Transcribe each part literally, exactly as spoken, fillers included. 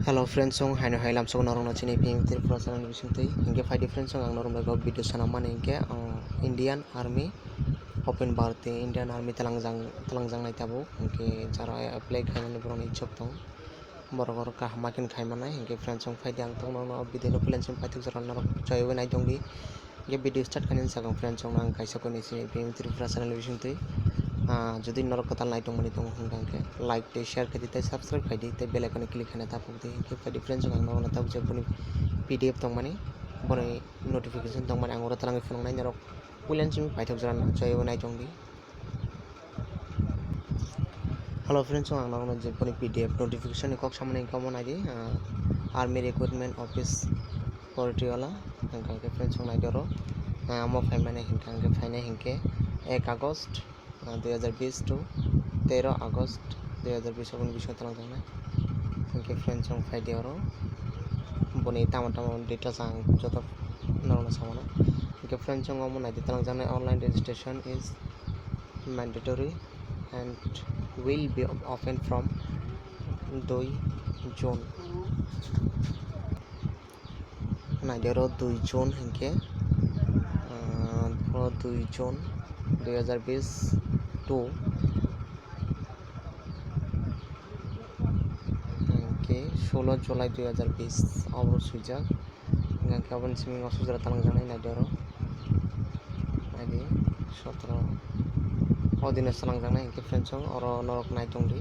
Hello friends, song haino hai lamsok norokno chini P M Tripura channel ni bisingtwi. Hinkhe phaidi friends, song ang norokno video sanamani hinkhe, uh, Indian Army open birth, Indian Army talangjang talangjaknai tabuk. Hinkhe jara apply khaimani borokni ichuk tong. Borok oro kaham ma khe khaimani. Hinkhe friends, song phaidi ang tongno video no puila simi paithak jora norok joyoi nai tongdi. Hinkhe video start khainani swkang friends, song ang kaisa koi ni simi P M Tripura channel ni bisingtwi. Ah, jodi norok kwtal nai tongmani tongo hinkhe like tei share khaidi tei subscribe khaidi tei bell icon click khaina tapukdi. Hinkhe phaidi friends, song ang norokno tabuk je boni P D F tongmani, boni notification tongmani ang oro twlangwi phunuknai norok puila simi paithak jora joyoi nai tongdi. Hello friends, song ang norokno je boni P D F notification ni kok samani hinkhe omo naidi, ah, Army Recruitment Office Portiala, hinkhe friends, song naidi oro, ah, omo phaimani hinkhe phainai hinkhe ek August, ah, dui hazar bis to tero August dui hazar bis oboni bisingo twlangjaknai. Hinkhe friends, song phaidi oro boni tamo tamo details ang joto norokno samano. Hinkhe friends, song omo naidi twlangjaknai, online registration is mandatory and will be open from dui June. Naidi oro dui June hinkhe, ah, o dui June dui hazar bis to hinkhe solo July dui hazar bis abo swijak. Hinkhe aboni simi o sujra talangjaknai naidi oro. Naidi sotro. O dino salangjaknai hinkhe friends, song oro norok nai tongdi.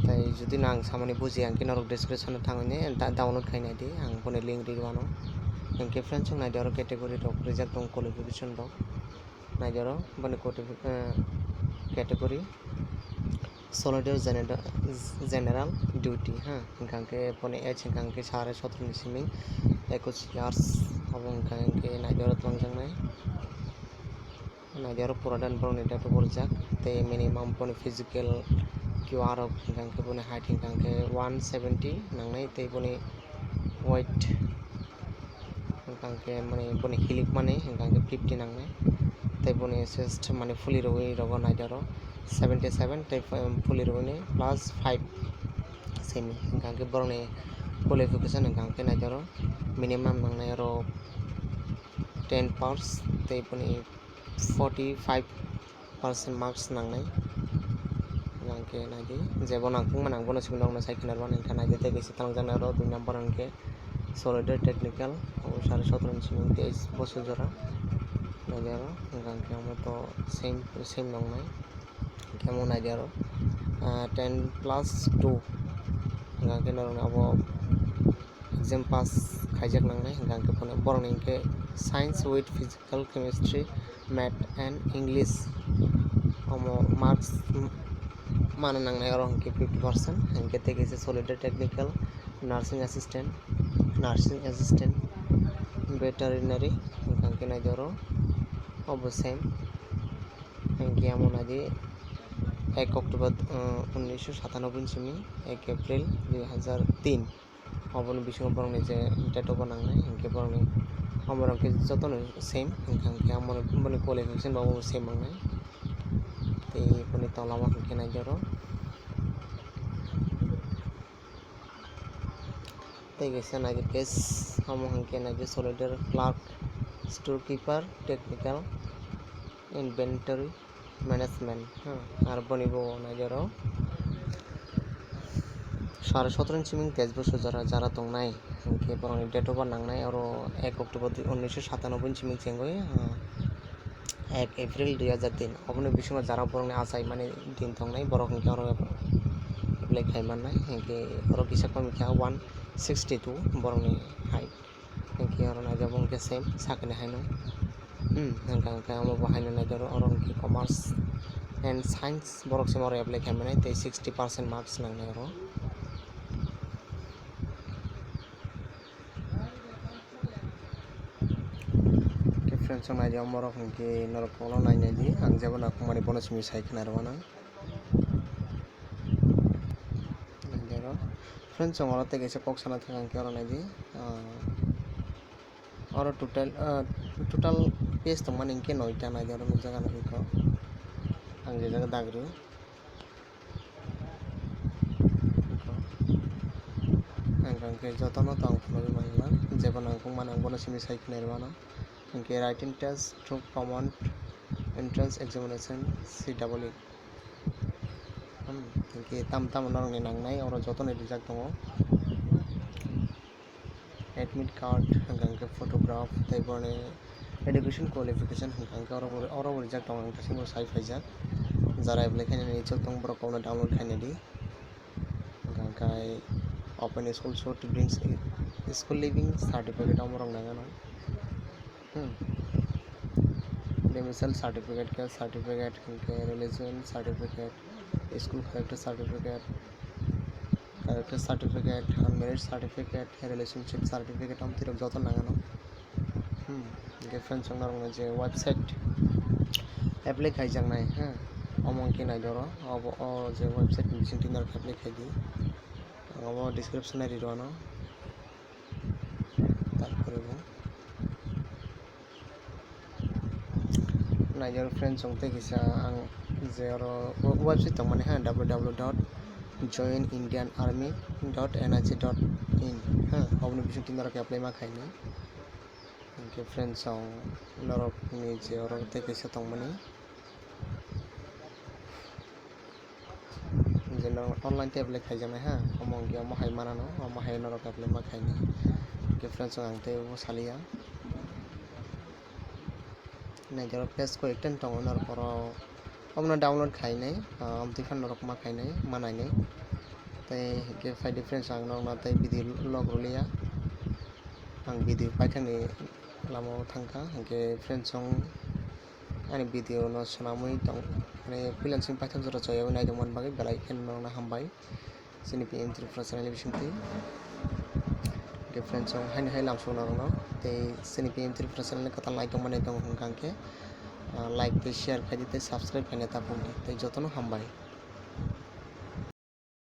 Tai jodi no ang samani bujiya hinkhe norok description o thangwi ne da-, download khai naidi. Ang boni link ri rwano. Hinkhe friends, song naidi oro category rok rijak tong, qualification rok. Naidi oro boni qualifi-, eh, category. Soldier General, General Duty, ha, hinkha khe boni age hinkha khe sare sotro ni simi ekus years, obo hinkha khe naidi oro twlangjaknai, naidi oro pura dan borokni date of birth rijak, tei minimum boni physical Q R rok hinkha khe boni height hinkha khe one seventy nangnai, tei boni weight hinkha khe mani boni hilik mani hinkha khe fifty nangnai, tei boni chest mani fuli rwui rogo naidi oro seventy seven tei fuli rwui ni plus five simi. Hinkha khe borokni qualification hinkha khe naidi oro minimum nangnai oro ten pass tei boni forty five percent marks nangnai. Hinkhe naidi, jebo nangkukmani ang bono simi nokno sai khna rwmani, hinkhe naidi tei kaisa talangjaknai oro dui number hinkhe Soldier Technical, obo sare sotro ni simi teis bosor jora. Naidi oro hinkhe omo to same, same nongnai. Hinkhe omo naidi oro, ah, ten plus two. Hinkhe norokni abo exam pass khaijak nangnai, hinkhe ang khe phone borokni hinkhe science with physical, chemistry, math and English, omo marks mana nangnai oro hinkhe fifty percent, hinkhe tei kaisa Soldier Technical, nursing assistant, nursing assistant, veterinary, hinkhe naidi oro obo same, hinkhe amo naidi ek October, uh, unnisho satanoboi ni simi ek April dui hazar tin. Oboni bisingo borokni je date of birth nangnai, hinkhe borokni omo rok khe jotono same, hinkha hinkhe amo boni qualification bo same wngnai. Tei boni tola o hinkhe naidi oro tei kaisa naidi page, omo hinkhe naidi soldier clerk, storekeeper, technical, inventory management, ha, aro boni bo naidi oro sare sotro ni simi teis bosor jora jara tongnai, hinkhe borokni date of birth nangnai oro ek October unnisho satanoboi ni simi chengwi, ha, ek April dui hazar tin. Oboni bisingo jara borokni achaimani din tongnai, borok hinkhe oro apply khai mannai, hinkhe oro kisa kom khe one sixty two borokni height. Hinkhe oro naijabo hinkhe same sakni haino. Hmm, hinkha hinkhe omo bo haino naidi oro, oro hinkhe commerce and science borok se oro apply khaimani tei sixty percent marks nangnai oro. Hinkhe friends, naidi omo rok hinkhe norok ulo nai naidi, ang jebo nangkukmani bono simi sai khna rwmano. Naidi oro. Friends, chwng oro tei kaisa kok sana thang khe oro naidi. Ah, oro total, ah, total page tongmani hinkhe noita naidi oro nukjago nukgo. Ang je jaga dagrio. Hwnkhe jotono tong phunugwi manglak, jebo nangkukmani ang bono simi sai khnai rwmano. Hwnkhe writing test through common entrance examination, C E E. Hmm, hwnkhe tam tamo norokni nangnai, oro jotono rijak tongo. Admit card, hwnkhe photograph, tei boroni education qualification, hwnkhe oro bo, oro bo rijak tongo, ang dasimbo sai phaijak. Jara apply khainani ichuk tong, borok kokno download khainai di. Hwnkhe open school short brings school leaving certificate, omorok nangano. Hmm. Domicile certificate, caste certificate, hwnkhe religion certificate, school character certificate, character certificate, unmarried certificate, relationship certificate, amtwirok joto nangano. Hmm, hwnkhe friends, chwng norokno je website apply khaijaknai, ha, omo hwnkhe naidi oro, obo, o je website ni bisingtwi norok apply khaidi. Ang obo description o ri rwano. Tarpore bo naidi oro friends, chwng tei kisa ang je oro website tongmani, ha, W W W dot join indian army dot N I C dot in, ha, oboni bisingtwi norok apply ma khainai. Hwnkhe friends, chwng norokni je oro tei kaisa tongmani, je norok online tei apply khaijaknai, ha, omo hwnkhe omo hai manano, omo hai norok apply ma khainai. Hwnkhe friends, chwng ang tei obo saliya. Naidi oro page koi ekta tongo, norok oro omono download khainai, ah, amtwi phano norok ma khainai, ma nainai. Tei hwnkhe phaidi friends, ang norokno tei video log rwliya. Ang video paithakni lama o thangkha, hwnkhe friends, chwng ani video no swnamwi tong, mane puila simi paithak jora choyaui naitongmani bagwi belai kheno norokno hambai. Chini P M Tripura channel ni bisingtwi. Hwnkhe friends, chwng haino hai lamsok norokno tei chini P M Tripura channel ni kwtal naitongmani tongo hwnkha hwnkhe, ah, like tei share khaidi tei subscribe khaina ta phunukdi tei jotono hambai.